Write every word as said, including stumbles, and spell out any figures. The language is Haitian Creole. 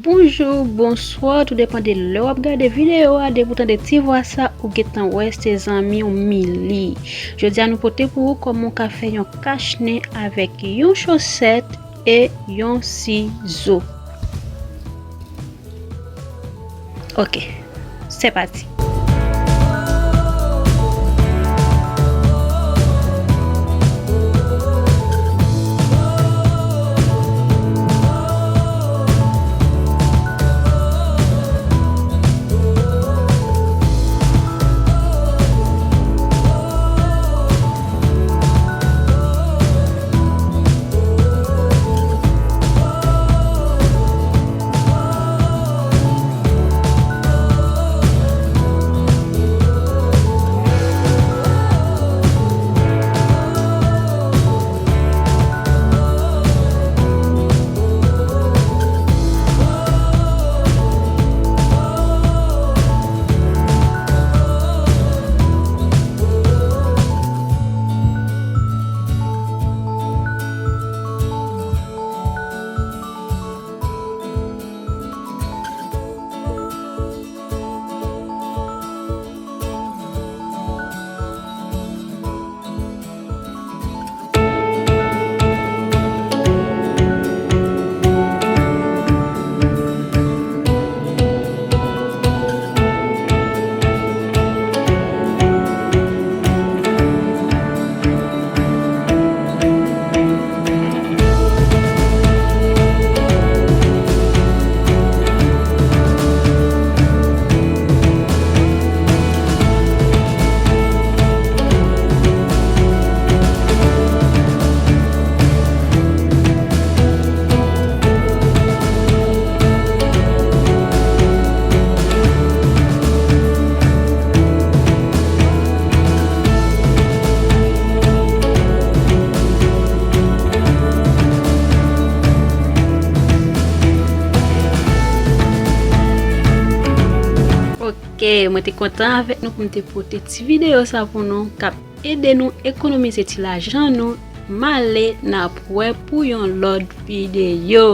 Bonjou, bonswa, tou depann de lè w ap gade videyo a, depi w tande ti vwa sa, ou gentan wè se zanmi w Mili. Jodi a nou pote pou ou kòman w ka fè yon kach nen avèk yon chosèt e yon sizo. Ok, se pati. Ok, mwen te kontan avèk nou pou m te pote ti videyo sa pou nou, k ap ede nou ekonomize ti lajan nou. M ale, n ap wè pou yon lòt videyo.